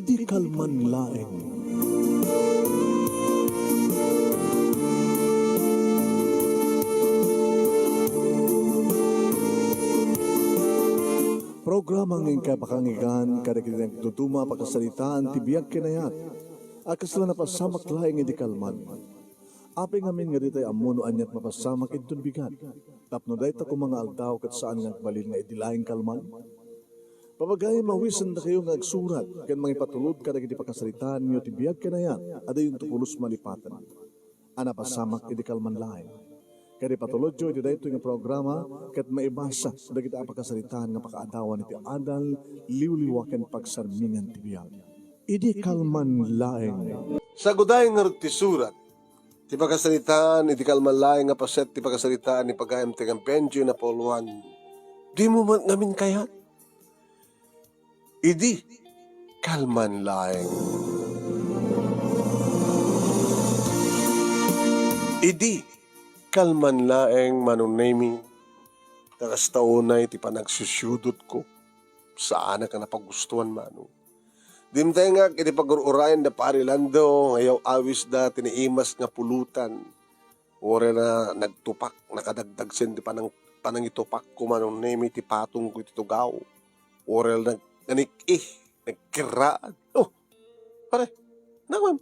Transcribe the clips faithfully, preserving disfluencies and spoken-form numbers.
Di kalman laeng. Programa nga inkay pakanggan kadagiti nagduduma a pakasaritaan ti biag ken ayat a kasla napasamak laeng idi kalman. Apay ngamin nga ditay ammo no aniat mapasamak inton bigat, tapno dayta koma nga aldaw ket saan nga agbalin nga idi laeng kalman? Papagayam a awisendakayo nga agsurat ken mangipatulod kadagiti pakasaritaanyo ti biag ken ayat a dayonto pulos malipaten a napasamak idi kalman laeng. Ket ipatulodyo iti daytoy nga programa ket maibasa dagiti a pakasaritaan nga pakaadawan iti adal, liwliwa ken pagsarmingan ti biag. Idi kalman laeng. Saguday ngarud ti surat ti pakasaritaan idi kalman laeng nga paset ti pakasaritaan ni pagayam ti Benji Napoleon. Dimo met ngamin kayat? Idi kalman laeng. Idi kalman laeng, Manong Nemi, ta kasta unay ti panagsiusiudotko. Saanak a napagustuan, Manong. Dimtengak iti pagur-urayan da Pari Lando nga yaw-awisda ti naimas nga pulutan. Uray la nagtupak, nakadagdagsen ti panang-, panangitupakko, Manong Nemi, ti patongko iti tugaw. Uray la nag-, nanik-i, nagkiraan. Oh, pare, nakuan.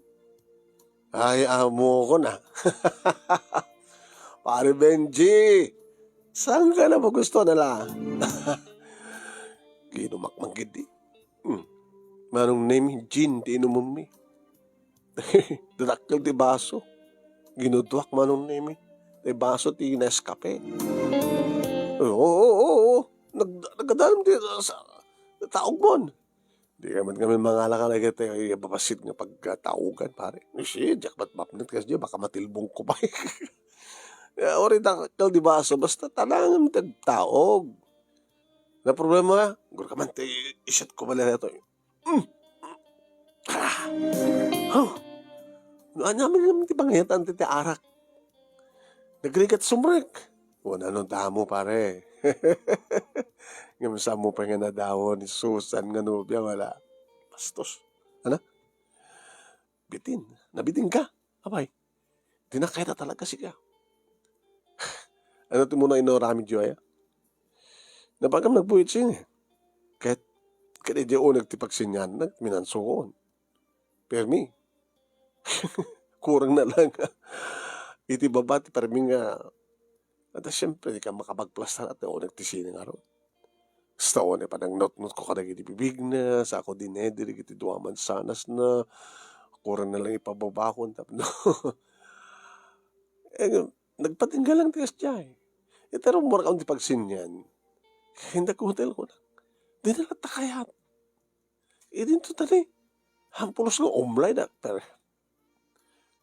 Ay, amokon a. Pare Benji, saan ka na magusto na la? Ginumak man gidi. Hmm. Manong Nemi, gin ti inumemmi. Dadakkel ti baso. Ginuduak, Manong Nemi. Ti baso ti Nescafe. Oo, oo, oo, oo. Nag-, nagdalem ti sa, taog mon. Di ka met ngamin mangala ka lagi ti babasit nga pagtaogan, pare. Siya, diak met mapnet kasi baka matilbong ko pa. Ya, ori dakkel ti baso, basta tanangem ti agtaog. Na problema, gur ka man ti iset ko pala na to. Mm. Ah! Huh! No, ania man ti pangayatan ti, ti arak? Nagrigat sumrek. Wala no damo, pare. Ngem saan mo pay nga nadawon ni Susan nga nobia, wala. Bastos. Ano? Bitin. Nabitin ka? Apay. Di na kayat talaga sika. Ano ti muna inaramid yo, aya? Napagam nagbuhit sini. Ket, ket idi uneg ti pagsinyan, nagminansuon. Permi. Kurang na lang. Iti baba ti permi nga, ata siyempre, di ka makapagplastar at uneg ti sini nga ro. Basta unay panangnutnot ko kadagiti bibigna, sa ako dinediri iti dua mansanasna, kurang na lang ipababakon tapno. Eh, nagpatingga lang ti kasdiay. Iti rummuar ka ti pagsinyan. Hindi ko hotel ko na. Di na lang takayat. Idinto tani. Hampulos nga umlay na. Pero,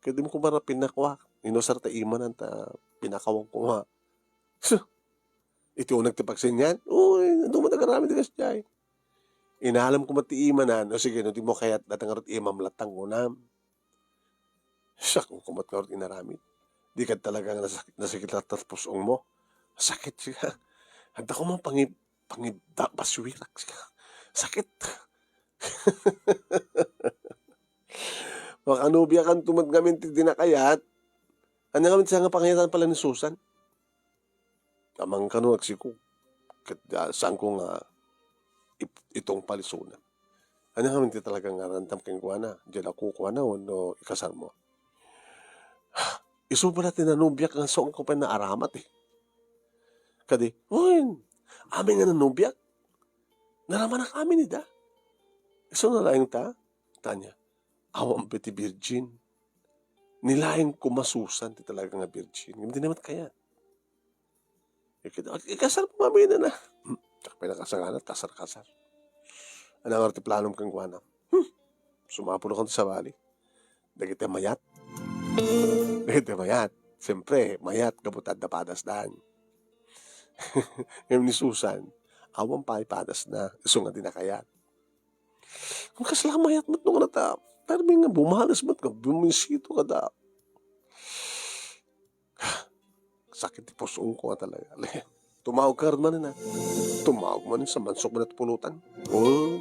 kaya di mo kumara pinakwa. Inusar ta imanan ta pinakawang ko nga. Iti uneg ti pagsinyan? Uy, adu met agaramid ti kasdiay. Inalem ko met ti imanan, o sige, no di mo kayat, datang ngarud imam latta kunam. Siak, ko met ngarud inaramid. Di ka talaga nga nasak-, nasakit latta ti pus-ong mo. Sakit siya. Adda ko man pangi-, pangibda, paswirak siya. Sakit. Makanobia kan tumat ngamin ti dinakayat. Anya ngamin ti nga pangayatan pala ni Susan? Amang kano agsiko, ket, ah, saan ko nga ip-, itong palisonan. Anya ngamin ti talaga nga rantam kenkuana, diay la kukuana wenno ikasar mo? Isu pala ti nanubiak nga saan ko pay naaramat, eh. Kadi, "Wen, amin nga nanubiak. Naramanak amin ida." Isu na laeng ta, tanya. Awan pay ti virgin. Ni laeng koma Susan ti talaga nga virgin. Ngem di naman kayat. Ikit-, ikasar mo kami na na. Diak pay nakasanganat, kasar-kasar. Ania ngarud ti planom kenkuana? Hmm. Sumapulkan ti sabali. Dagiti mayat. Dagiti mayat. Siyempre, mayat, gapu ta adda padasdan. Ngem ni Susan, awan pay padasna, isu nga dinakayat. Kasla mayat met no nga nata, permi nga bumales met nga bumisito kada. Sakit ti pus-ong ko nga talaga. Tumawag ka man na. Tumawag man sa mansok man at pulutan. Oh.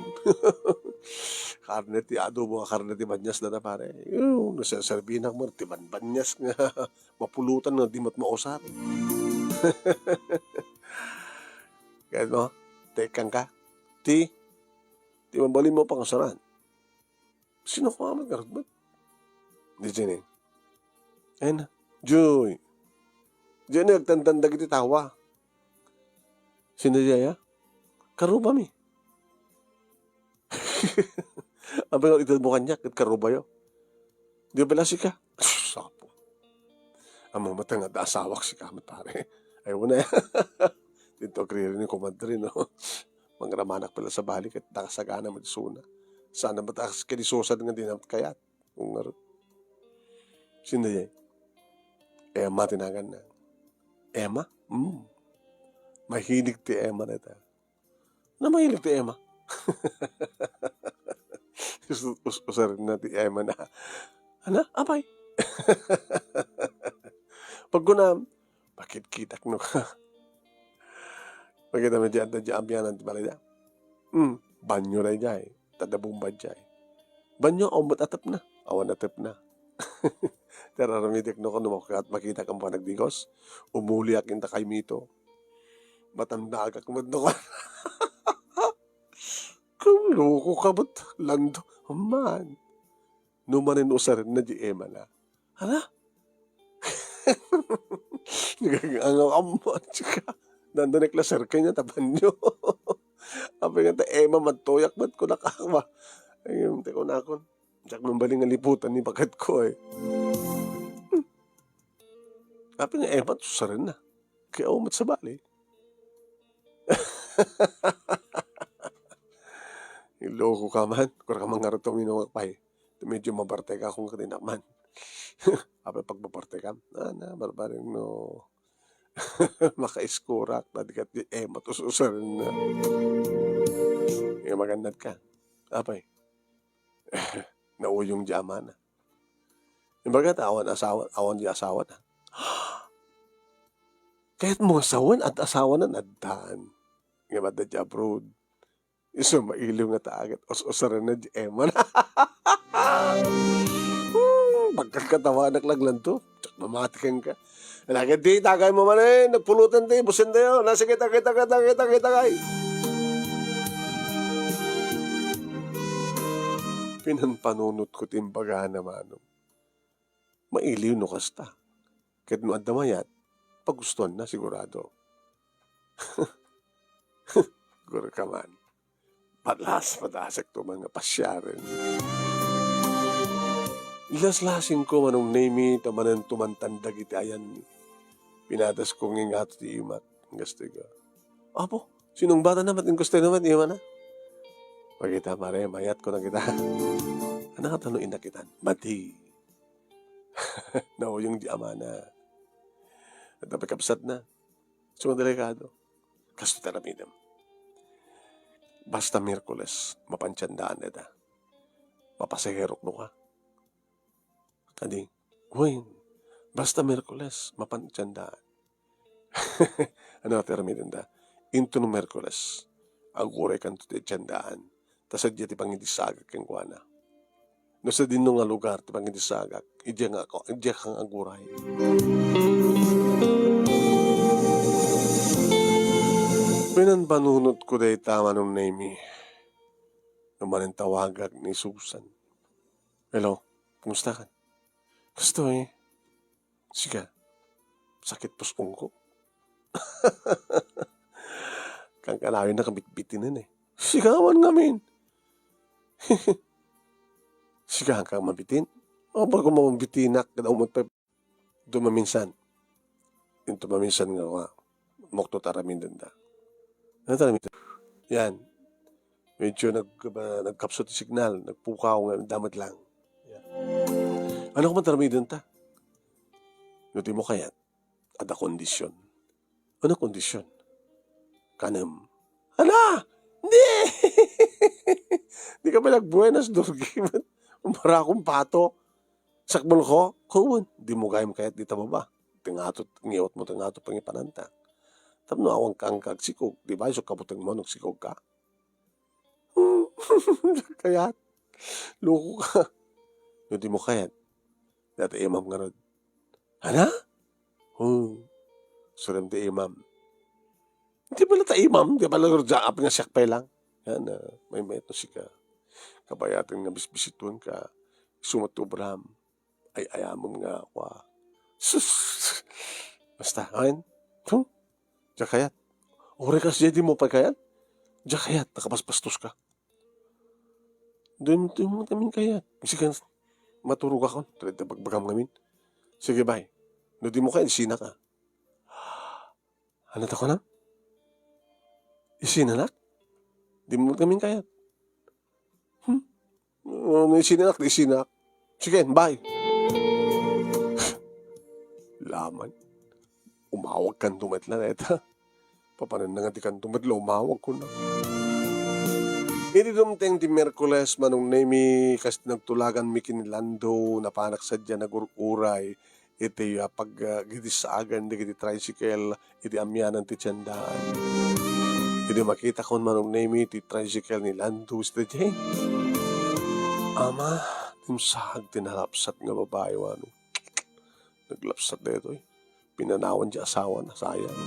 karne ti adobo nga karne ti banias dada, pare. Yo, naserserbinak met ti ban-, banias nga mapulotan nga di met mausar. Kaya mo, tekang ka. Ti, ti mabalinmo pangusaran. Sino ko amat nga ragbat? Di Jenny. Ayun na. Joy. Jenny, agtandan dagiti tawa. Sino diay, ah? Karubami. Apay nga ited mo kaniak, ket karubayo. Di ba sika? Sapo. Ammom met nga adda asawak sika met, pare. Ay, wala. Dito agriri ni kumadre, no? Mangramanak pala sa bali, ket nakasagana met isuna. Sana met akas kadi susad nga di na met kayat. Kung ngarud. Sino diay? Emma ti naganna. Emma? Hmm. Mahilig ti Emma dayta. Na mahilig ti Emma. Us-, us-, usarenna ti Emma na. Ana? Apay? Pagkunam, pakitkitak no ka. Pakita mi diay adda diay abianan ti balay da. Hmm, banyo daydiay. Tadda bomba diay. Banyo, awan met atepna. Awan atepna. Ti ar-aramidek no kano makitak, makitak a panagdigos. Umuliak inta kay Mito. Matandagak met no. Kung loko ka met, Lando. Man. No manen usarenna diay Emma na. Hala? Nagagangawam mo, chika. Dandanek la cerca niya, tabanyo. Apay nga ta Emma, magtuyak met ko nakakwa. Ay, yung teko nakon. Diak man bali nga liputan ni baket ko, eh. Hmm. Apay nga Emma, usarenna. Kaya umat sa bali. Iloko ka man. Kura ka man nga rito, minungak pay. Medyo mabartekak kung kadinak man. Apay pagbabartekam? Ah, na, barbareng no. Makaiskurak na di kat di Emma, tus-, usarenna. Nga magannad ka. Apay. Nauyong diay amana. Imbaga ta awan asawa, awan diay asawa na. Kayat mo nga sawen, at asawa na, naddan. Nga madda diay abroad. Isu mailiw nga taagat, us-usarenna diay Emma na. Hmm, pagkakatawanak laglanto. Tsak mamatikan ka. Lagi di, tagay mo man eh, nagpulutan di, busin tayo. Na, sige, tagay, tagay, tagay, tagay, tagay. Pinanpanunot ko ti imbagana, Manong. Mailiw no kasta. Ket no adda mayat, pagustuanna sigurado. Gurka man. Palas, padasek to man nga pasiaren. Ilaslasingko, Manong Nemy, ta manen tumantan dagiti ayanmi. Pinadasko nga ingato ti imak. Gastiga. Apo, sinungbatna met, ingustoyna met, imana. Pagita, pare, mayatko na kita. Anak, at ano inakitan? Mati. Nauyong di amana. At napikabsat na. So, delikado. Kasto ti aramidem. Basta Miyerkules, mapan tiendaan dayta. Mapasaherok no ka. Kadi, wen, basta Miyerkules, mapan tiendaan. Ano ti aramidenda? Inton Miyerkules, aguraykanto ti tiendaan. Ta sadiay ti pangidisagak kenkuana. No sadino nga lugar ti pangidisagak, idiay nga ako, idiay kang aguray. Pinanpanunotko dayta, Manong Nemy. No manen tawagak ni Susan. Hello, kumusta ka? Kastoy, sika, sakit puspongko. Kankanayon na kabitbitinen eh. Sika man ngamin. Sika ka mabitin? O, bago mabitinak, kada umot pa dumaminsan. Yung dumaminsan nga, wa, mukto ta aramiden da. Ano ta aramiden? Yan. Medyo nag-, ba, nagkapsut ti signal, nagpukaw nga, damet lang. Yan. Ano ko man ta aramiden ta? No di mo kayat, ada kondisyon. Ano kondisyon? Kanem. Hala! Hindi! Di ka pala buenas, Durgi. Umara akong pato. Sakbol ko, kuwan. Di mo gayam kayat di tababa. Tingatot, ngiwat mo, tingatot, pangipananta. Tapno awan kang kagsikog. Di ba, iso kabuteng mo, nagsikog ka? Kayat. Loko ka. No dimo kayat, data imam ngarud. Ana? Hmm. Surem ti imam. Di bala ta imam, di bala ngarud, apay nga siak pay lang. Yan, ah, may meto sika. Kabayatan nga bisbisituen ka. Sumat obram. Ay, ayamem nga, kwa. Sus! Basta, ayan. Hmm? Diak kayat. Uray kas, di mo pay kayat? Diak kayat, nakapaspastos ka. Di mo, di mo kami kayat. Sige, maturog ako. Talaga bagbagam ngamin. Sige, bye. No, di mo kayat, isinak. Ano ta kunam? Isinanak? Di mo kami kayat. Hmm? Oh, no, isinanak, di isinak. Sige, bye. Laman. Umawag kanto met la, neta. Papanan na nga ti kanto met la, umawag ko na. Idi dumteng ti Miyerkules, Manong Nemi, kas nagtulagan mi ken ni Lando, napanak sadiay nagur-uray iti, ah, pag, ah, gidisaagan dagiti tricycle iti amianan ti tiendaan. Idi makitakon, Manong Nemi, ti tricycle ni Lando sadiay, ama, dimsaag ti nalapsat nga babai, wano. Naglapsat daytoy. Pinanawan ti asawana, sayang.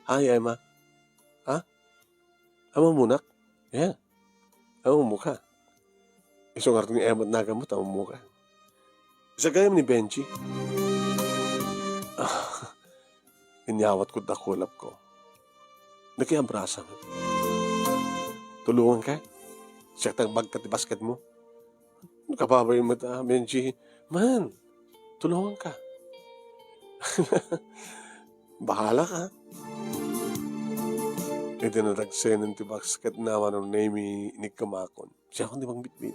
Ay, ay, ma. Ha? Ammonak? Yeah. Ammoka. Isu ngarud nga emet nagamot, ammoka. Sa gayam ni Benji. Ah, inyawat ko dakulap ko. Nakiabrasa. Tulungan ka? Siak ta agbagka ti basket mo. Kababain mo ta, Benji. Man, tulungan ka. Bahala ka. Iti nadagsenen ti basket na, Manong Nemi, inikkamakon. Siak ti mangbitbit.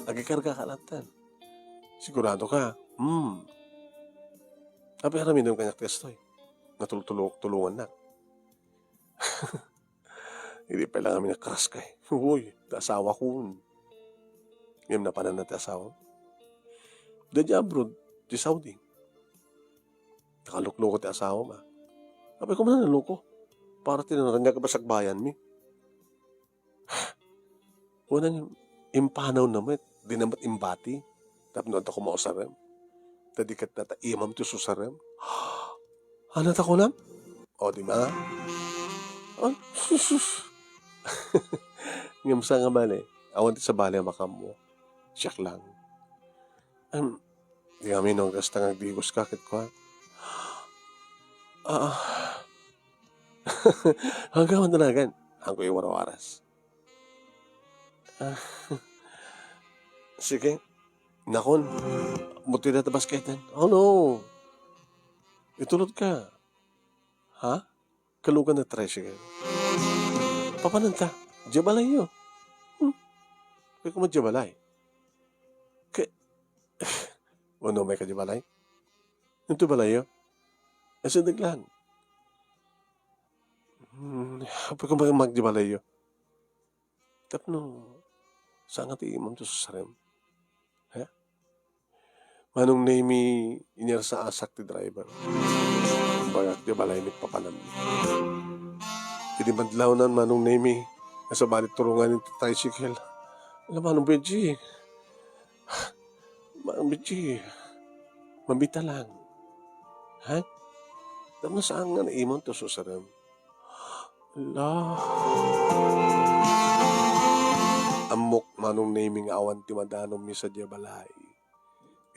Agikarga ka latta. Sigurado ka? Hmm. Apay aramidem kaniak ti kastoy? Nga tultulok-tulongannak. Idi pay lang amin a crush kay. Uy, ti asawakon. Ngem napananna ti asawa. Daydi abroad, ti Saudi. Nakalukloko ti asawam, a. Apay koma naloko. Para ti naraniag a basakbayanmi. Kunam, impanawna met, dina met imbati. Tapno adda koma usarem. Ta di ket data imam ti susarem. Ano ta kunam? O, di ba? O, sus, sus. Ngem sa nga bale, awan ti sabali a makammo. Siak lang. Em, di kami no, kasta nga agdigos ka, ket kua. Ah, ah. Hanggang man talagan. Hangko iwarawaras. Ah, sige. Nakon, buti na ta basketen. Oh, no. Itulod ka. Ha? Kalugan na tricycle. Papanan ta? Diay balayyo. Hmm? Kaya kuma diay balay. Kay, ano, may ka diay balay? Ito balayyo? Asa daglan? Hmm, apay ko ba magdibalay yo? Tapno, saan nga ti imam to susarem? Ha? Manong Nemi, inyarsa asak ti driver. Bagak dibalay mi papanam. Idi madlawnan, Manong Nemi, nga sabali turungan ti tricycle. Ala, Manong Benji. Manong Benji. Mamita lang. Ha? Tapno saan nga naimon to susarem? Ala. Ammok, Manong Nemi, nga awan ti madanom mi sadiay balay.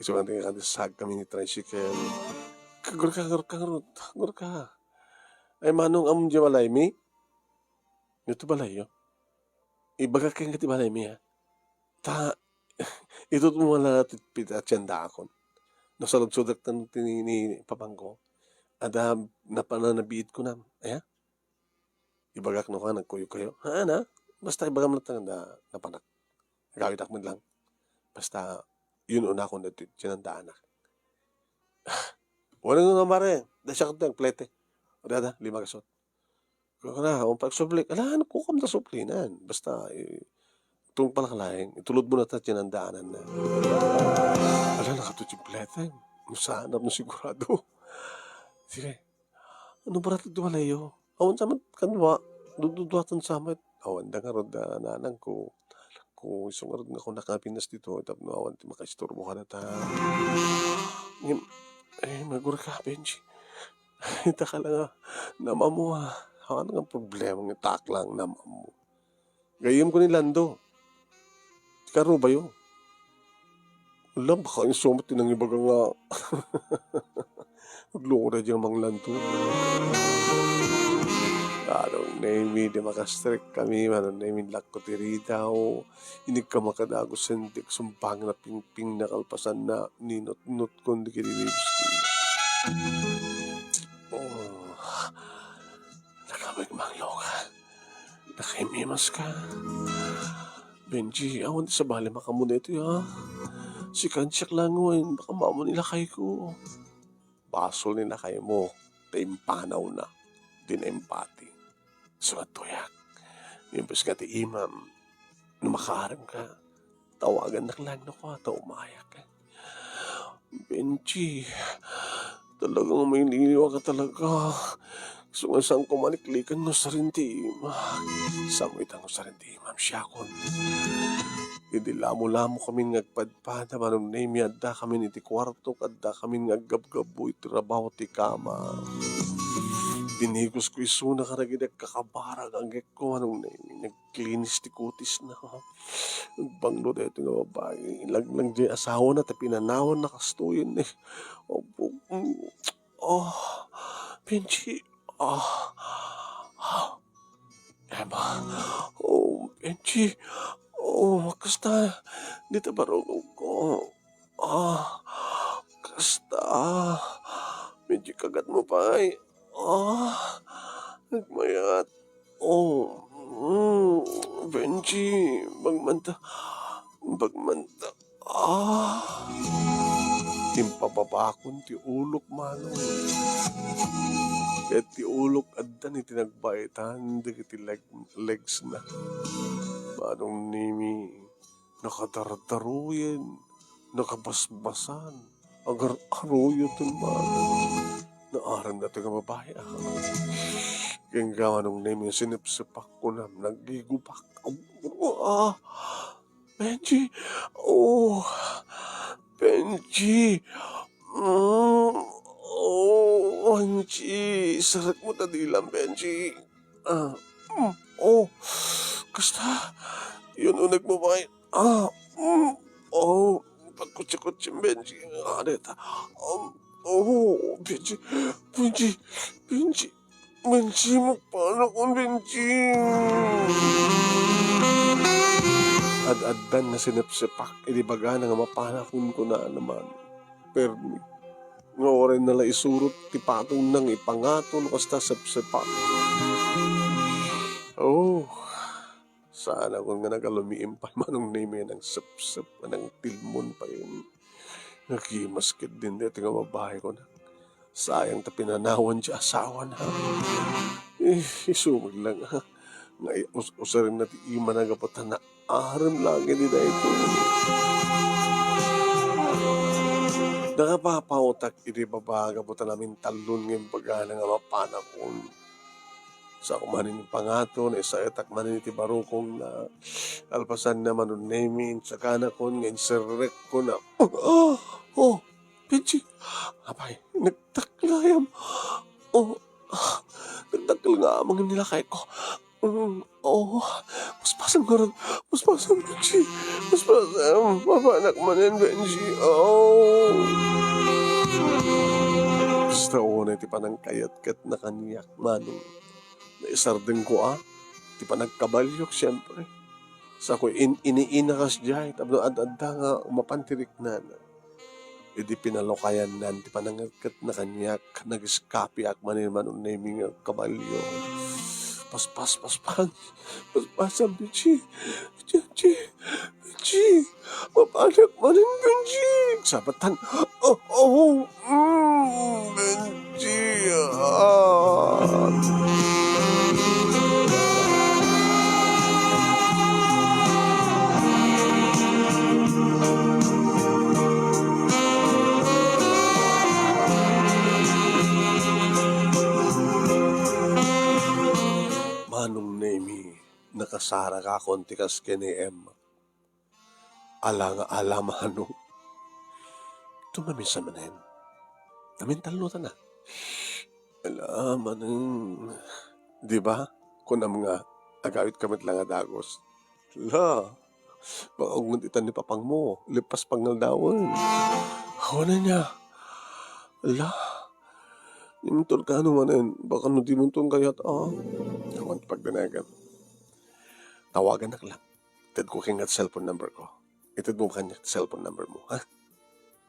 Isu nga ti nga kami ni tricycle. Kagurka, kagurka, kagurka. Ay, Manong, ammom diay balay mi? Ito balay yo. Ibagak kenka ti balay mi, ha? Ta, itutmo la ti pita tiendaakon. No saludsodek ti ni, ni papangko. Adda napana nabiit ko nam. Aya? Ibagak no ka, nagkuyo kayo. Ha, na? Basta ibagam lang tangda napanak. Gawitak man lang. Basta, yun una akong nagtitiendaana. Wala nga mare. Da siya kang plete. O, dada, lima kasot. Kaya na, ang pagsublik, ala, ano ko kam nasuplinan? Basta, eh, itong palakalain, itulod mo na ta, tinandaanan na. Ala, nakatutimplete. Masanap na sigurado. Sige. Ano ba natin duwalayo? Awan sa mat, kanwa, dududuatan sa mat. Awan da nga rod, ah, nanang ko. ko, isu ngarud nga kunak nga pinas ditoy tapno awan ti makaisturbo kadata. Ngem, eh, maguray ka, Benji. Ita ka la nga namammo, a. Awan nga problema nga ita ka la nga namammo. Gayyemko ni Lando. Karubayo. Ala, baka isu met ti nangibaga nga aglukod daydiay a Mang Lando. Manong Nemi, di makastrek kami, Manong Nemi, lakko ti ridaw. Inikka makadagusen ti sumpang na pingping na kalpasan na ninutnot kon di kidi Webster. Oh. Nakabagmang loka. Nakaimimas ka. Benji, awan ti sabali makaammo daytoy, a. Sikan siak laeng wen, baka ammo ni lakayko. Basol ni lakaymo, ta impanawna, di na impati. Isu nga tuyak. Imbes nga ti imam, no makaarem ka, tawagannak laeng no kua, ta umayak. Benji, talagang mailiwa ka talaga. Isu nga saanko maliklikan no sardeng ti ima. Saanmo ita no sardeng ti imam, siakon. Idi lamo-lamo kamin nga agpadpada, Manong Nemi, adda kamin iti kuarto, adda kamin nga aggabgabbu iti rabaw ti kama. Dinigusko isuna kadagiti agkakabara nga agekko, Manong Nemi. Nag- klinis ti kutisna. Nagbanglo daytoy nga babai. Ilaglag diay asawana ta pinanawanna kastoyen, eh. Apo, mm, oh, Benji, ah, ah, Emma, oh, Benji, oh, kasta, dita barukongko. Ah, kasta. Medyo kagat mo pa, eh. Ah, nagmayat. Oh, mm, Benji, bagmanta. Bagmanta. Ah. Impababakon ti ulok, Manong. Ket ti ulok adda ni ti nagbaitan dagiti leg-, legs na. Manong Nemi. Nakadardaruyen, nakabasbasan, agar-aruyoten man. Naarem daytoy nga babai, a. Ken Manong Nemi, sinepsepak kunam, nagigubak. Ah, Benji, oh, Benji, mm, oh, Benji, sarek mo ta dilam, Benji. Ah, mm, oh, kasta, yun, uneg mo ba? Ah, mm, oh, pagkutsi-kutsi, Benji. Ah, deta. Um, oh, Benji, Benji, Benji, Benji, mapanak, Benji. Ad-addan nga sinepsepak, idi bagana nga mapanakon, kunana man. Permi. Nga uray na la isurot ti patongna nga ipangato no kasta sepsepak. Oh, saan a kun nga nagalumiim pay Manong Nemi, nangsepsep, nangtilmon pay. Nagimas ketdi daytoy nga babai, kuna. Sayang ta pinanawan ti asawana. Eh, isu met lang, ha? Nga i-, us-, usarenna ti imana gapu ta naarem laeng idi daytoy. Nakapapaotak idi baba gapu ta namintallon nga imbagana nga mapanakon. Saok manen ipangato, naisaetak manen iti barukongna. Kalpasanna, Manong Nemi, insakanakon nga inserrekkon a, oh, oh, Benji, apay, nagdakkel gayam. Oh, ah, nagdakkel nga amang ni lakayko. Mm, oh, paspasam ngarud. Paspasam, Benji. Paspasam. Mapanak manen, Benji. Oh. Basta unay ti panangkayatkayatna kaniak, Manong. Naisardengko a ti panagkabaliok, siempre. Saoy in-, iniina kasdiay, tapno ad-adda nga mapan ti riknana. Idi pinalukayannan ti panangketketna kaniak, nageskapiak manen Manong Nemi nga kabalio. Paspas, paspas, paspas, Benji. Benji, Benji, mapanak manen, Benji. Sabatan, oh, oh, mm, Benji, ah. Manong Nemi, nakasarakakon ti kas ken ni Emma. Ala nga ala, Manong. Tumaminsan manen. Namintalno ta na. Ala, Manong. Di ba? Kunam nga, agawid ka met la nga dagus. La, baka aggunit itan ni papangmo, lepas pangaldawen. Awan ania. La, inton kaano manen, baka no dimonton kayat, ah. Awan ti pagdanagan. Tawaganak la. Itedko kenka ti cellphone number ko. Itedmo kaniak ti cellphone number mo, ha?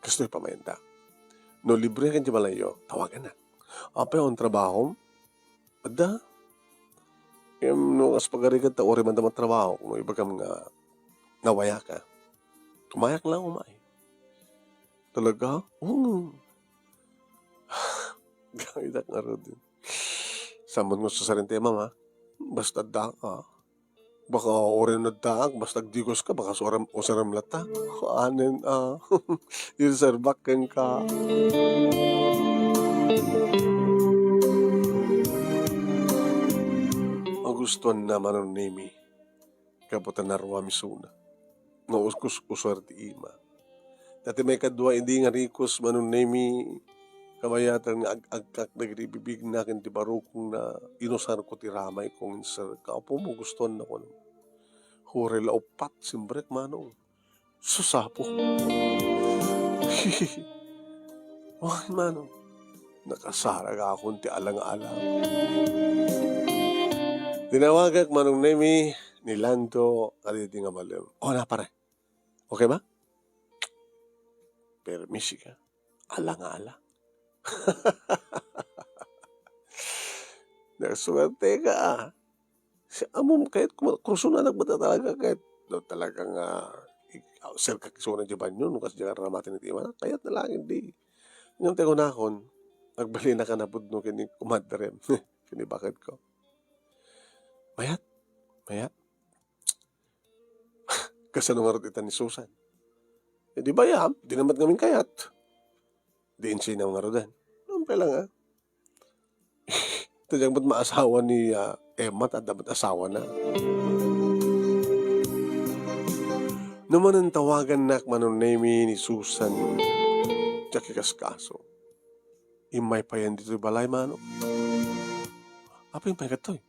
Kastoy pamayanda. No libre ka iti balayyo, tawaganak. Apay, awan trabahom? Adda. Ngem no kas pagarigat ta uray man da matrabaho, no ibagam nga nawaya ka. Kumayak lang umay. Talaga? Oo. Gamitak ngarud. Sammon nga susarente, mama. Basta adda ka. Baka uray no addaak, basta agdigos ka, baka usaram, usaram latta. Anen, ah, iserbak kenka. Magustuanna, Manong Nemi, gapu ta naruam isuna. Nga uskus-usar ti ima. Ta ti maikadua idi nga rikos, Manong Nemi, kabayatan nga ag-agkak dagiti bibigna ken ti barukongna, inusarko ti ramayko ngem serka. Apo, magustuanna, kunam. Uray la uppat, simbrek, Manong. Sus, Apo. Wen, Manong. Nakasaragakon ti ala nga ala. Tinawagak, Manong Nemi, ni Lando, kadaydi nga malem. O, na, pare. Okay ba? Permisi ka. Ala nga ala. Nagsuwerte ka, ah. Si amom kayat kuma-, kursunanak ba ta talaga kayat? No, talaga nga, ik-, serka kisuna ti banyo, no, kas di ka ramati ni Tima, kayat na lang, hindi. Ngem ti kunakon, agbalinaka napudno ken ni kumadrem, ken ni baketko. Mayat, mayat. Kasano ngarud ita ni Susan? Eh, di bayam, di naman kami kayat. Di insina ngaruden. Ano pala nga? Ito dyan ba't maasawa ni, ah, Emma, ta dapat asawa na. Numan ang tawagan nak Manong Nemi ni Susan, diak ikaskaso. Imay pa yan dito balay, Mano. Apa yung pagkatoy?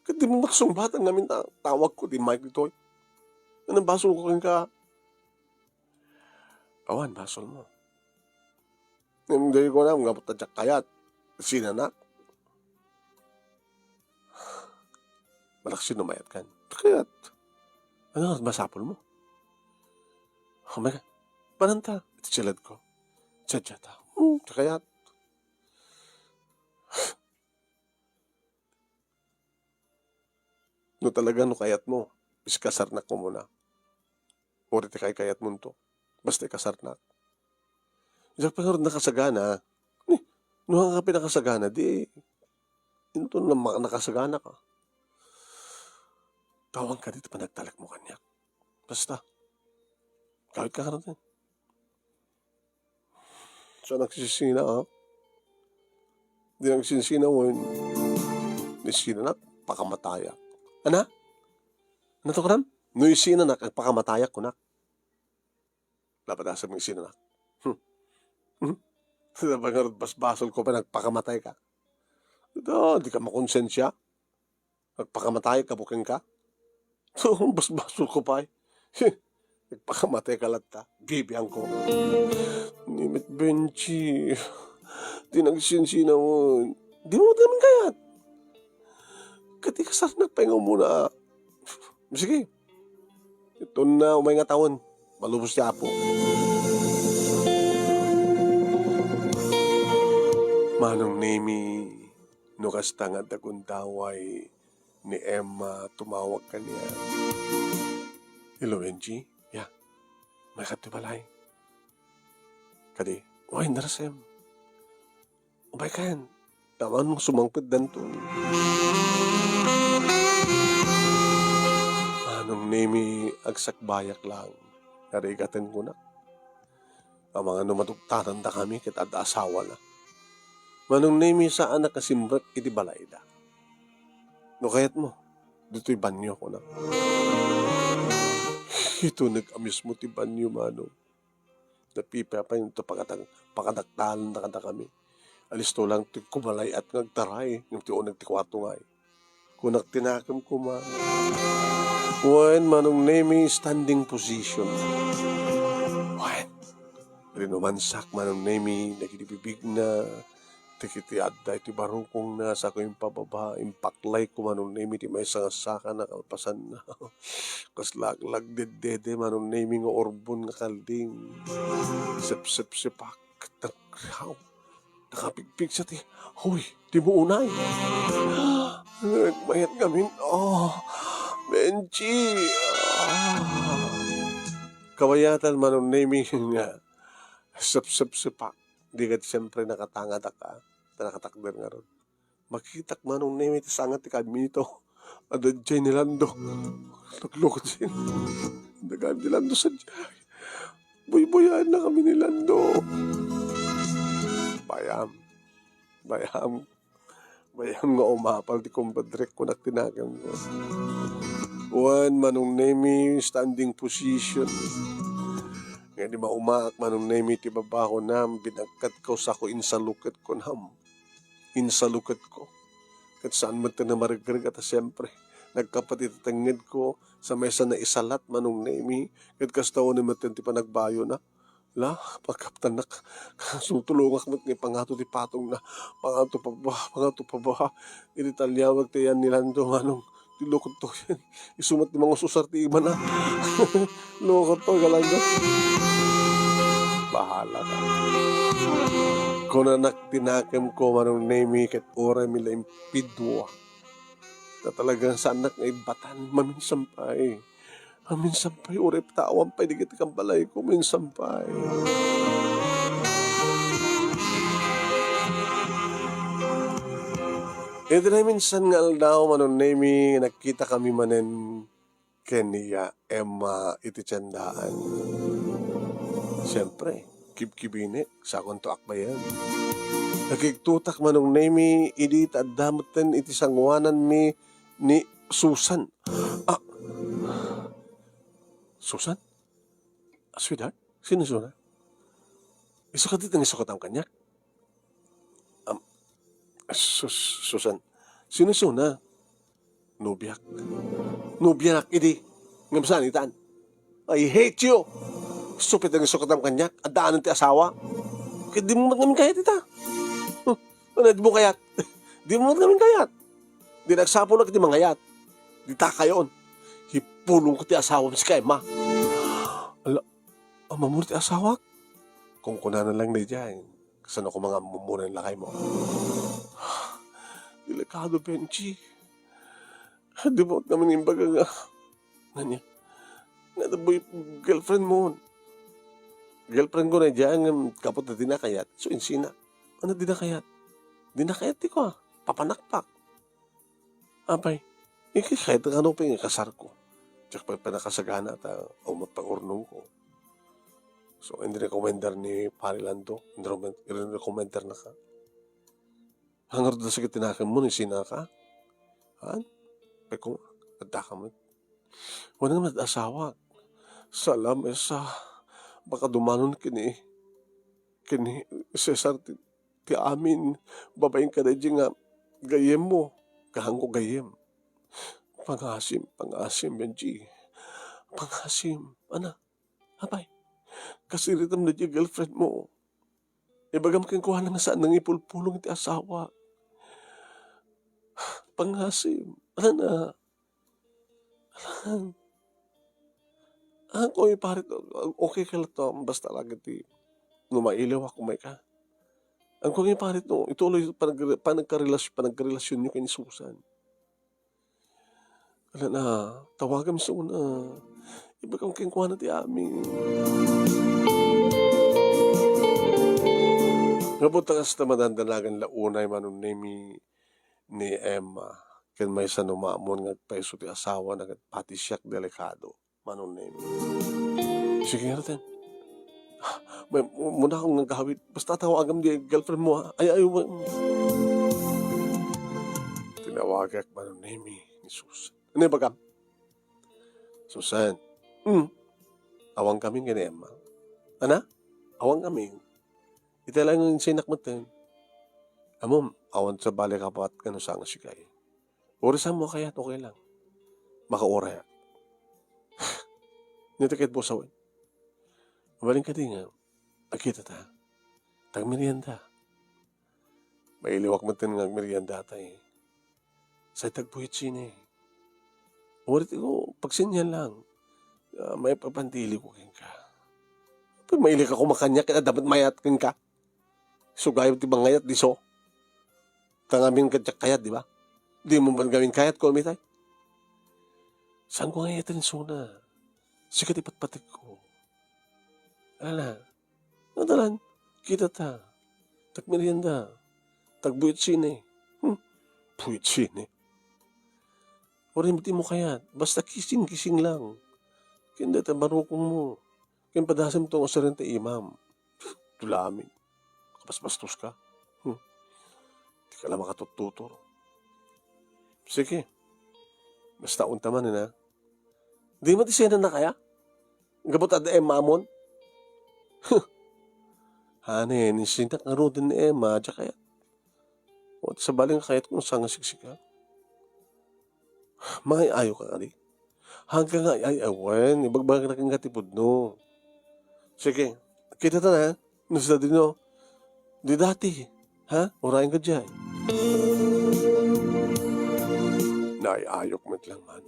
Ket di mo maksungbat ngamin ta tawag ko ti Mike ditoy. Anong basol ko kenka? Awan, basol mo. Ngem daydi ko na, nga ta diak kayat. Sinanak. Malaksid no mayat kan. Kayat. Ano nga masapul mo? Oh my God. Pananta. Iti silad ko. Sadya ta. Hmm, kayat. No talaga no kayat mo, iskasarnak mo muna. Uri ti kaykayat mo nto. Basta ikasarnak. Diak pa ngarud nakasagana. Ni, no nga pinakasagana, di, inton na ma-, nakasagana ka. Tawang ka dito panagtalek mo kaniak. Basta. Kawit ka ngarud. So, nagsisina, ah. Di nagsinsina mo yun. Ni sinanak, pakamatayak. Ana? Ano to, kanam? No isinanak, agpakamatayak, kunak. Dapat asam ng isinanak. Hmm. Hmm. Dapat nga basbasol ko pa, nagpakamatay ka. Ito, di ka makonsensya. Agpakamatay ka, bukeng ka? So, basbasol ko pay. Agpakamatay ka latta. Bibiang ko. Ni met Benji. Di nagsinsina mo. Di mo naman kayat. Ket ikasarnak pay nga umuna. Sige. Ito na umay nga taon. Malubos ti Apo. Manong Nemi, no kasta nga adda gundaway, ni Emma tumawag kaniak. "Hello, Benji. Ya, umayka ti balay." Kadi, "Uy, Andres, Em. Umaykan. Taman sumangpet danton." Manong Nemi, agsakbayak lang. Narigaten ko na. Amangan no madugtanan da kami ket adda asawana. Manong Nemi, saanak a simrek iti balayda. No kayatmo, ditoy banyo, kunak. Kitonek a mismo ti banio, Manong. Napipiapay to pakadak-, pakadaktalan na kadakami. Alisto lang ti kumalay-at nga agtaray, ngem ti uneg ti kuarto ngay. Kunak ti nakemko, Manong. Wen, Manong Nemi, standing position. Wen, rinumansak, Manong Nemi, dagiti bibigna, dagiti adda iti barukongna, sako impababa, impaklayko, Manong Nemi, ti maysa nga saka na kalpasanna. Kasla aglagdedede, Manong Nemi, nga urbon nga kalding. Sepsepsepak, ket nagraw. Nakapigpigsa ti, "Hoy, di mo unay." Nagmayat ngamin, "Oh, Benji." Ah. Kabayatan, Manong Nemi, nga sepsepsepak. Di ket siyempre nakatangadak, ah. Ta nakatakder ngarud. Makitak, Manong Nemi, ti sanga ti kamito. Adda jay ni Lando. Naglukot siya. Dagan ni Lando sa jay. Buybuyaennakami ni Lando. Bayam. Bayam. Bayam nga umapal ti kumpadrek, kunak ti nakemko. Wen, Manong Nemi, standing position. Nga di maumaak, Manong Nemi, ti babakona, binagkatko, sako insaluketko, nam. Insaluketko. Ket saan met ti namaregreg a ta siempre, nagkapat iti tengngedko, sa maysa naisalat, Manong Nemi, ket kasta unay met ti panagbayona. La, pagkaptannak, sutulongak met nga ipangato ti patongna, pangato paba, pangato paba. Iti taliawag ti ayan ni Lando, Manong, ti lukot to. Isu met ti mangususar ti imana. Lukot to, Lando. Bahala ka. Kunanak ti nakemko, Manong Nemi, ket uray mi la impidua. Ta talagang saannak nga ibbatan, maminsan pay. Maminsan pay, uray ta awan pay dagiti kambalayko, minsan pay. Iti naminsan nga aldaw, Manong Nemi, nagkitakami manen ken ni Emma iti tiendaan. Siempre, kibkibinek, sakonto akbayen. Nakigtutak, Manong Nemi, idi ta adda metten iti sangoananmi ni Susan. Ah, Susan? Sweetheart? Sino Susan? Isu kadi ti nangisukatam kaniak? Am, Sus-, Susan, sino isuna? Nobiak. Nobianak idi. Ngem saan itan? I hate you! Stupid nga isukatam kaniak. Addaanan ti asawa. Ket di mo met ngamin kayat ita. Huh, ano, di mo kayat? Di mo met ngamin kayat. Di nagsapulak iti mangayat. Di ta kayon. Hipulongko ti asawam, sika, Emma. Ala, Ammom ti asawak? Kunkunana lang daydiay. Kasano koma nga ammom nga lakaymo? Delikado, Benji. Di mo naman imbaga nga, nga niya, nga boy-, girlfriend mo. Girlfriend ko na diyan, nga kapot na di nakayat. So, insina. Ano di nakayat? Di nakayat, di ko, ah. Papanakpak. Apay, ikay kayat nga ano pay nga kasarko. Diak pay panakasagana ta umot pay urnongko. So, in-recommender ni Pari Lando, in-recommend-, in-recommender na ka. Hangar da sakit tinakan mo, ni sina ka? Han? Pay ko, adda ka mo. Wala naman asawa. Salam, esa, baka dumanon kini, kini, Cesar ti, ti amin, babaen kadaydi nga gayyemmo, kahanko gayyem. Pangasim, pangasim, Benji. Pangasim. Ana, apay, kasiritem daydi girlfriend mo. Ibagam kenkuana nga saan nang ipulpulong iti asawa. Pangasim. Ana, Alang. Ah, kuy, pare, okay ka latta, basta lagi ti no mailiw ako, may ka. Ang kuy, pare, no, ituloy panag-, panagkarelas-, panagkarelasyonyo ken ni Susan. Ala na, tawagam isuna. Ibagam kenkuana ti amin. Nga buta kasta madandanagan la unay Manong Nemi ni Emma, ken maysa no maamon nga agpayso ti asawana ket pati siak delikado, Manong Nemi. Sige, ngarud. May, muna akong nagawid. Basta tawagam di girlfriend mo, ha? Ay, ay, wa-, Tinawagak, Manong Nemi, ni Susan. Ano yung bagam? Susan. Hmm. Awan kami ken ni Emma. Ana? Awan kami. Ita laeng nga insinak metten. Ammom, awan sa bale kapat kano sa nga sikay. Uri sa mo kayat, okay lang. Makaurayak. Nito ket busawen. Mabalin kadi nga, agkita ta. Tagmerienda. Mailiwak metten nga agmerienda ta eh. Say tagbuhit sine. Uri ti ko, pagsenyan lang. Ah, maipapantili ko kenka. Pag maili ka kumakanya, kaya dapat mayat kenka. Sugayam ti mangayat diso. Tangamin ka diak kayat, di ba? Di mo man gawin kayat ko, umitay. Saan ko nga iyaten suna? Sikat ipatpatek ko. Ala, nadalan, kita ta. Tagmerienda. Tagbuhit sine. Hmm, buhit sine. Uri di mo kayat. Basta kising-kising lang. Ken dayta barukong mo. Ken padasem to nga sarenta imam. Tulamin. Kabasbastos ka. Hmm. Di ka lang makatuttutor. Sige. Basta unta man, ha? Di mo ti sena na kaya? Gabot adda Emma amon? Hane, ni sinak nga ruden ni Emma, diak kayat. O, sabali nga kayat ko nga sanga siksika. Mangay-ayo ka kadi. Hanggang nga ay awen, ibagbagak na kenka ti pudno. Sige, kita ta na, ha? No, sila din, no? Di dati, ha? Urayan ka diay. Naay-ayok met lang man.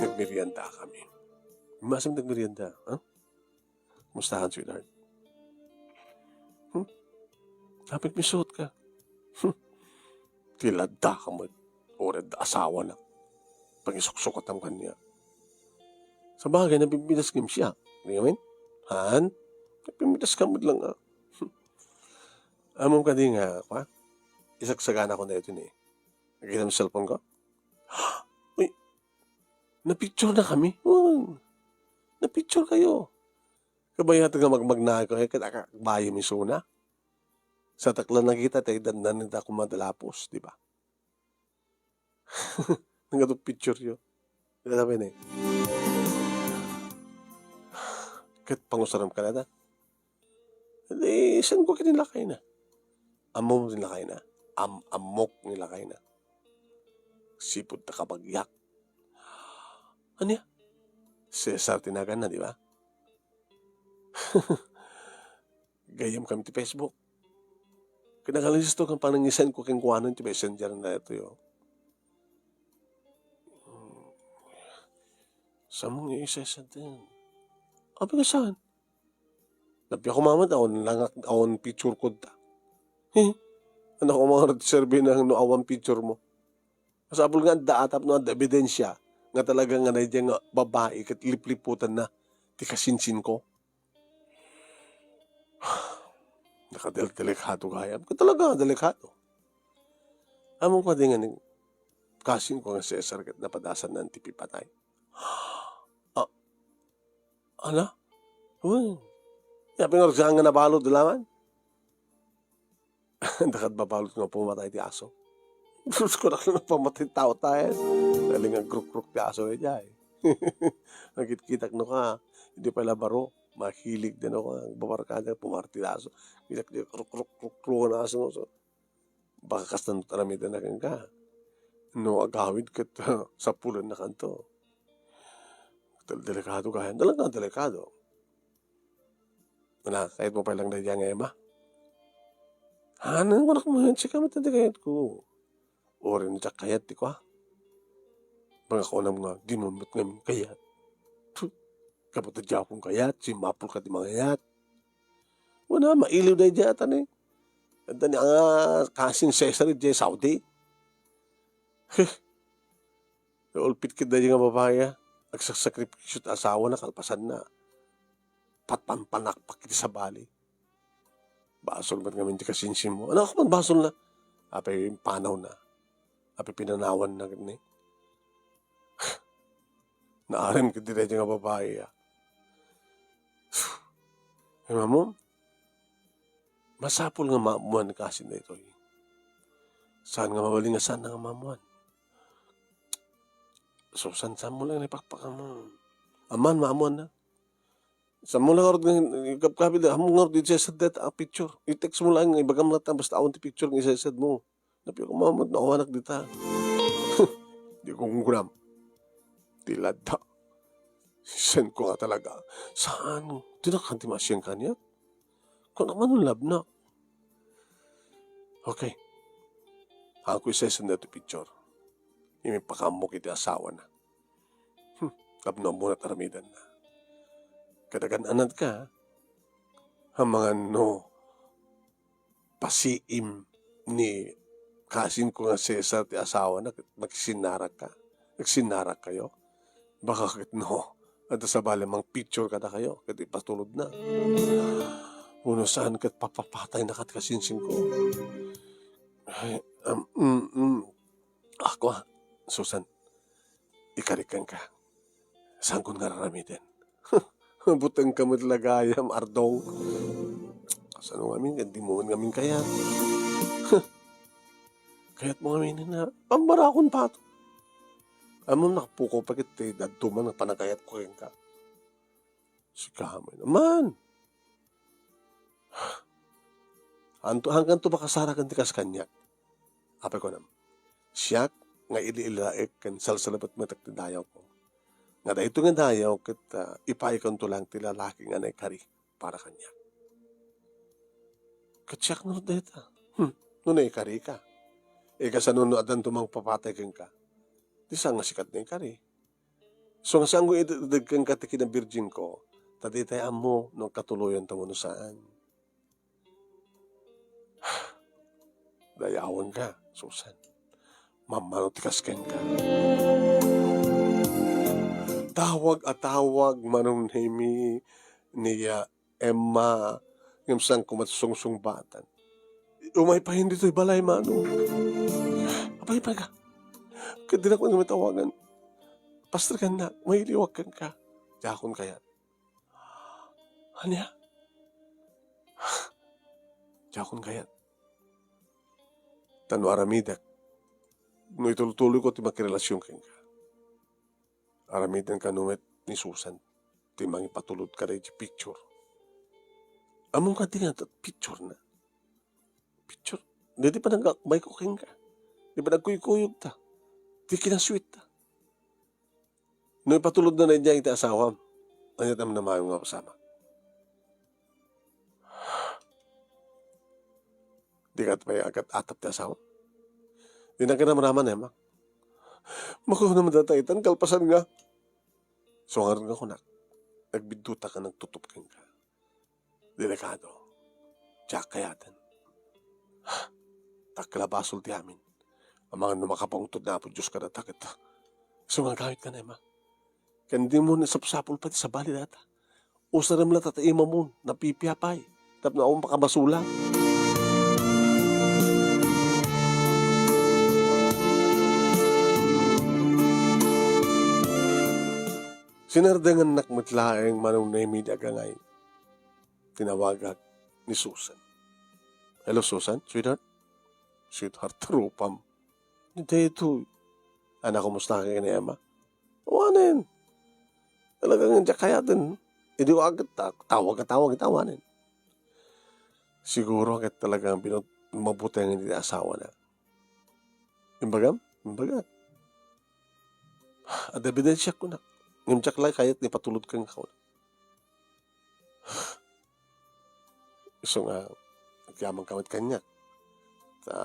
Nagmerienda kami. Masam nagmerienda, ha? Kumustahan, sweetheart? Hmm? Napigpisuot ka. Hmm. Ti ladda ka met. Uray adda asawana. Pangisuksukatam kaniak. Sabagay, napimpitas ngem siak. Di ngamin? Han? Napimpitas ka met lang, ah. Hmm. Ammom kadi nga, kwa? Isagsagana ko na ito ni. Nakita mo cellphone ko? Uy, napicture na kami. Hmm. Napicture kayo. Kabayat nga magmagna kayo, ket akakbayo mi suna. Sa takla nakita, tay dandan nita kumadalapos, di ba? Nagado picture yo. Kaya sabi ni, ket pangusaram ka na, di, saan ko kinilakay na? Ammom ni lakay na. Am-, ammok ni lakay na. Sipud ta kabagyak. Ania? Cesar ti naganna, di ba? Gayyem kami ti Facebook. Kinakalisto kan panangisan ko kenkuana ti messenger na ito, yo. Hmm. Saan mo nga isa-isa din? Abi nga saan? Napia ko mamat, awan langak, awan picture ko ta. He? Anak ko, mga serbi na no awan picture mo. Masapul nga adda atap no adda ebidensya nga talaga nga daydiay nga babai ket lipliputan na ti kasinsin ko. Nakadel-, delikado gayam. Ket talaga, delikado. Ammom kadi nga ni kasin ko nga Cesar ket napadasan na ti pipatay. Ah, ala? Wen. Yapin nga ragsakan nga nabalod, laman? Dakat babalot nga pumatay ti aso. Diyos ko, nakita pamatay tao tayo. Galing ang kruk-kruk ti aso, eh, jay. Nakitkitak no ka, hindi pala baro. Mahilig din ako, ang babarkada, pumarti ti aso. Kita, kita, kruk-kruk, kruk-kruk ang aso mo. So, baka kastan aramid na ka. No, agawid ket, sapulan na kanto. Del-, delikado ka, talaga delikado. Wala, kayat mo pa lang daydiay nga Emma? Hanan, wala ko mahansi ka, matindi kayat ko. Orin, diak kayat ti kua. Mga kunam nga, di mo met ngamin kayat. Tu, kapatid akong kayat, si mapul ka ti mangayat. Wala, mailiw daydiay atan eh. Atan ni, ah, kasin Cesar, di Saudi. Heh. Ulpit ket daydiay nga babai, ah. Agsaksakripisyo ti asawana, kalpasanna. Patpanpanakpak iti sabali. Basol met ngamin ti kasinsin mo. Ano ako man basol na? Apay panaw na. Apay pinanawan na ni. Naarim ket daydiay nga babai, ah. Ay, mamo, masapul nga maammuan kasin daytoy. Saan nga mabalin nga saan nga maammuan? So, saan, saan mo lang ipakpakam mo? Aman, maamuanna. Saan mo la ngarud nga ikabkabil, ammom ngarud ti isaysayaat a picture. I-text mo laeng nga ibagam latta basta awan ti picture nga isaysayaat mo. Napno koma met no awanak dita. Di ko kunam. Ti ladda. Send ko nga talaga. Saan? Di na kanti masiang kaniak. Kung naman love na. Okay. Ako isaysayaat ti picture. Ipakaammok iti asawana. Hmm, tapno ammona ti aramidenna. Kadagan-anat ka, ha? Amangan no pasiim ni kasinko nga Cesar ti asawana, ket magsinnarak ka. Nagsinnarak kayo. Baka ket no, adda sabali mangpicture kadakayo, ket ipatulodna. Wenno saan ket papapatayna ket kasinsinko. Ay, um, mm, mm. Ako, ah, Susan, ikarik kenka. Saankon nga ar-aramiden? Butengka met la gayam, Ardong. Kasano ngamin, ket dimo met ngamin kayat. Kayatmo ngamin na pambarakon pato. Ammom, nakapukaw pa ket ti dadduma nga panagkayatko kenka. Sika met. Aman! Anto, haankanto makasarakan ti kas kaniak. Apay, kunam, siak nga ili-ilaek ken salsalbet metek ti dayawko. Nga daytoy nga dayaw ket, ah, ipaaykanto laeng ti lalaki nga naikari para kaniak. Ket siak ngarud dayta. Hmm, no naikarika. Ikasano no addanto mangpapatay kenka? Di saan nga sika ti naikari. So nga saanko itedeg kenka ti kinabirjinko, ta ditay ammo no agkatuloyanta wenno saan. Dayawenka, Susan. Mammano ti kas kenka. Tawag a tawag, Manong Nemi, ni, ah, Emma, ngem saanko met sungsungbatan. Umay pay ditoy balay, Manong. Apay, apay ka? Ket dinak met nga matawagan. Pasterkannak, mailiwak kenka. Diakon kayat. Ania? Diakon kayat. Ta no aramidek, no itultuloyko ti makirelasion kenka, aramiden kano met ni Susan ti mangipatulod kadagiti picture. Ammom kadi nga picture na? Picture? Daydi panagakbayko kenka. Di panagkuykuyogta. Ti kinasweet ta. No ipatulodna na idiay iti asawam, ania ti namnamaem nga mapasamak? Dika pay agat-atap ti asawam? Dinak ramraman, Emma. Makuno met dayta itan, kalpasan nga. So, ngarud nga kunak, nagbiddutak nga nagtutop kenka. Delikado. Diak kayaten. Dakkel a basol ti amin. Amangan no makapangted ni Apo Dios kadata ket isu nga agamit kan Emma. Ken dimo nasapsapul pay ti sabali dayta. Usarem la ta imamon, napipiapay. Tapno awan pakabasolan. Sinardengennak met laeng Manong Nemi ti agangay. Tinawagak ni Susan. "Hello, Susan, sweetheart." "Sweetheart, rupam." "Daytoy." "Anak, kumusta ka ken ni Emma?" "Awanen. Talaga nga diak kayaten. Idi agat, ta-, tawag a tawag ita, awanen." Siguro ket talagang binut-, mabutengen ti asawana. Imbagam? Imbagak. Adda ebidensiak, kunak. Ngem diak la kayat nga ipatulod kenka. Isu nga, agyamanka met kaniak. Ta,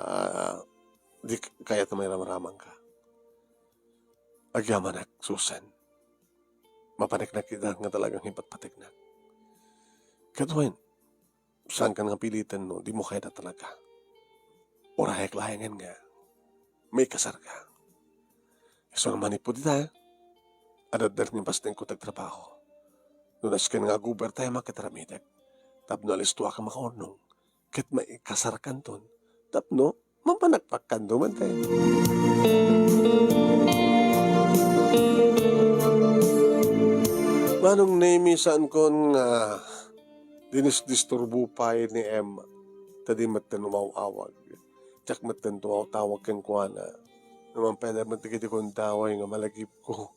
di kayat nga mairamramanka. Agyamanak, Susan. Mapaneknak ida nga talagang ipatpateknak. Ket wen, saankan nga piliten no dimo kayat a talaga. Urayek laengen nga maikasarka. Isu nga manipud ita, adda nga bastengko ti agtrabaho. No nasken nga aguber tayo, makitaramidak. Tapno alistoak a makaurnong, ket maikasarkanton. Tapno mapanakpakkanto man tayo. Manong Nemi, saankon nga dinisdisturbo pay ni Emma, ta di metten umaw-awag. Diak metten tumawtawag kenkuana. Naman pwede met dagiti kundaway nga malagipko.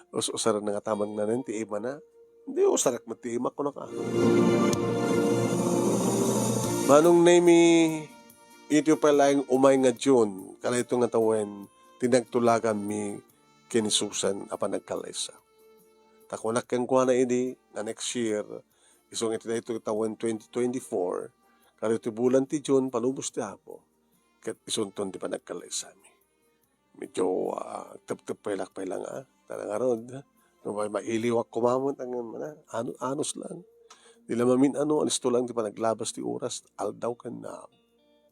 Us-usaren na nga tamang nanen ti imana. Di usarek met ti imak, kunaka. Manong Nemi, iti pay laeng umay nga June, kadayto nga tawen, ti nagtulaganmi ken ni Susan a panagkallaysa. Ta kunak kenkuana idi nga next year, isu nga iti daytoy tawen twenty twenty-four, kadaytoy bulan ti June, palubos ti Apo, ket isunton ti panagkallaysami. Medyo, ah, teptep pay lak pay lang, ah. Talaga rod, no, ma-, mailiwak kumaman, ang, ano, anos lang. Di la mamin-ano, anisto lang ti panaglabas ti oras, aldaw ken, ah,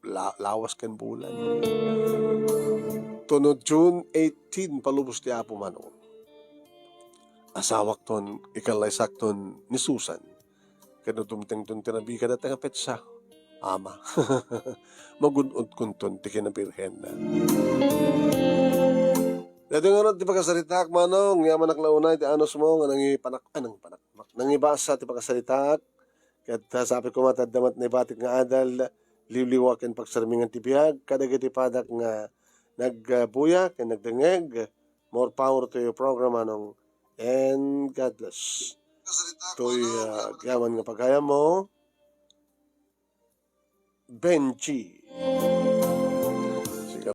la-, lawas ken bulan. Tuno June eighteen, palubos ti Apo Manong. Asawakton, ikallaysakton ni Susan. Ket no dumtengton ti nabikada ta nga petsa, Ama, magun-odkonton ti kinabirhenna. Daytoy ngarud ti pakasaritaak, Manong, yamanak la unay ti anusmo nga nangipanak-, ah, nangipanak-, nangibasa ti pakasaritaak. Ket, ah, sapay koma ta adda met naibatik nga adal, liwliwa ken pagsarmingan ti biag, kadagiti padak nga nagbuya ken nagdengngeg. More power to your program, Manong. And God bless. Toy, ah, agyaman nga pagayammo, Benji.